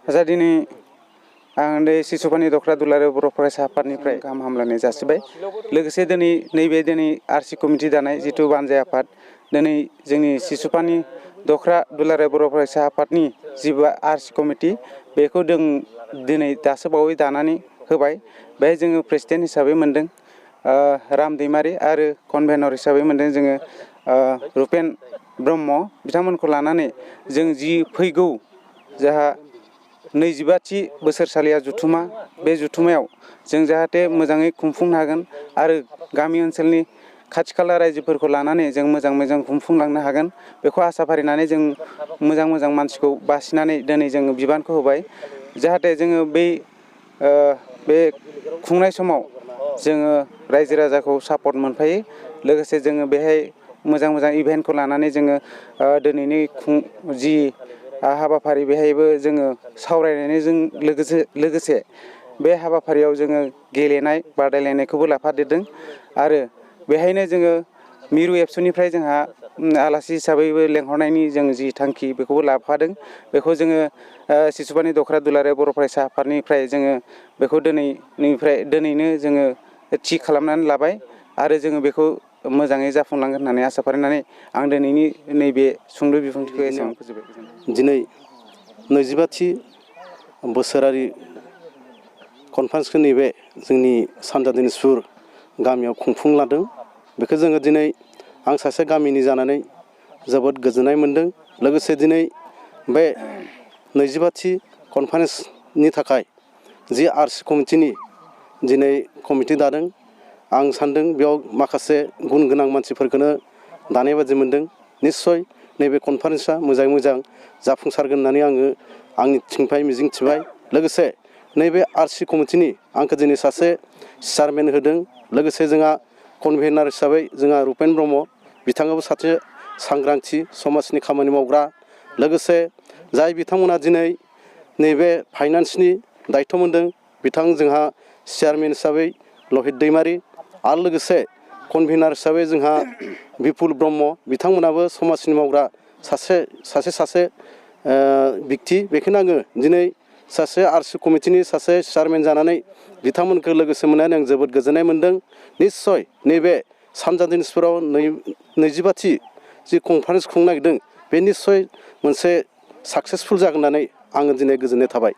दिनै आं बे सिसुपानि दख'र दुलाराय बर' फरायसा आफादनिफ्राय गाहाम हामलायनाय जासिबाय। लोगोसे दिनै आरसि कमिटि दानाय जिथु बानजाय आफाद दिनै जोंनि सिसुपानि दख'र दुलाराय बर' फरायसा आफादनि जिबा आरसि कमिटि बेखौ जों दिनै दासो बावै दानानै होबाय। बेहाय जोङो प्रेसिडेन्ट हिसाबै मोनदों राम दैमारि आरो कनभेनर हिसाबै मोनदों जोङो रुपेन ब्रह्म। बिथांमोनखौ लानानै जों जि फैगौ जाहा 25थि बोसोरसालिया जुथुमा बे जुथुमायाव जों जाहाथे मोजाङै खुंफुंनो हागोन आरो गामि ओनसोलनि खाथि खाला रायजोफोरखौ लानानै जों मोजां खुंफुंलांनो हागोन बेखौ आसा फारिनानै जों मोजां मानसिखौ बासिनानै दिनै जोङो बिबानखौ होबाय। जाहाथे जोङो बे खुंनाय समाव जोङो रायजो राजाखौ सापर्ट मोनफायो। लोगोसे जोङो बेहाय मोजां इभेन्टखौ लानानै जोङो दिनैनि जि हाबाफारि बेहायबो जोङो सावरायनायजों लोगोसे बे हाबाफारियाव जोङो गेलेनाय बादायलायनायखौबो लाफादेरदों आरो बेहायनो जोङो मिरु एबसुनिफ्राय जोंहा आलासि हिसाबैबो लेंहरनायनि जों जि थांखि बेखौबो लाफादों। बेखौ जोङो सिसुपानि दख'र दुलाराय बर' फरायसा आफादनिफ्राय जोङो बेखौ दिनैनो जोङो थि खालामनानै लाबाय आरो जोङो बेखौ मोजाङै जाफुंलांगोन होननानै आसा फारिनानै आं दिनैनि नैबे सुंद' बिबुंथिखौ एसेबां फोजोबबाय। दिनै 25थि बोसोरारि कनफारेन्सखौ नैबे जोंनि सानजा दिनाजपुर गामियाव खुंफुं लादों। बेखौ जोङो दिनै आं सासे गामिनि जानानै जोबोद गोजोननाय मोन्दों। लोगोसे दिनै बे 25थि कनफारेन्सनि थाखाय जि आरसि कमिटिनि दिनै कमिटि दादों आं सान्दों बेयाव माखासे गुन गोनां मानसिफोरखौनो दानाय बादि मोन्दों। निस्सय नैबे कनफारेन्सआ मोजां जाफुंसारगोन होननानै आङो आंनि थिंनिफ्राय मिजिं थिबाय। लोगोसे नैबे आरसि कमिटिनि आंखौ दिनै सासे चेयारमेन होदों। लोगोसे जोंहा कनभेनार हिसाबै जोंहा रुपेन ब्रह्म बिथाङाबो सासे सांग्रांथि समाजनि खामानि मावग्रा। लोगोसे जाय बिथांमोना दिनै नैबे फाइनान्सनि दायथ' मोन्दों बिथां जोंहा चेयारमेन हिसाबै लहित दैमारि आरो लोगोसे कनभेनार हिसाबै जोंहा बिपुल ब्रह्म बिथांमोनाबो समाजनि मावग्रा सासे बिक्ति। बेखौनो आङो दिनै सासे आरसि कमिटिनि सासे चेयारमेन जानानै बिथांमोनखौ लोगोसे मोननानै आं जोबोद गोजोननाय मोन्दों। निस्सय नैबे सानजा दिनाजपुराव 25थि जि कनफारेन्स खुंनो नागिरदों बे निस्सय मोनसे साक्सेसफुल जागोन होननानै आङो दिनै गोजोननाय थाबाय।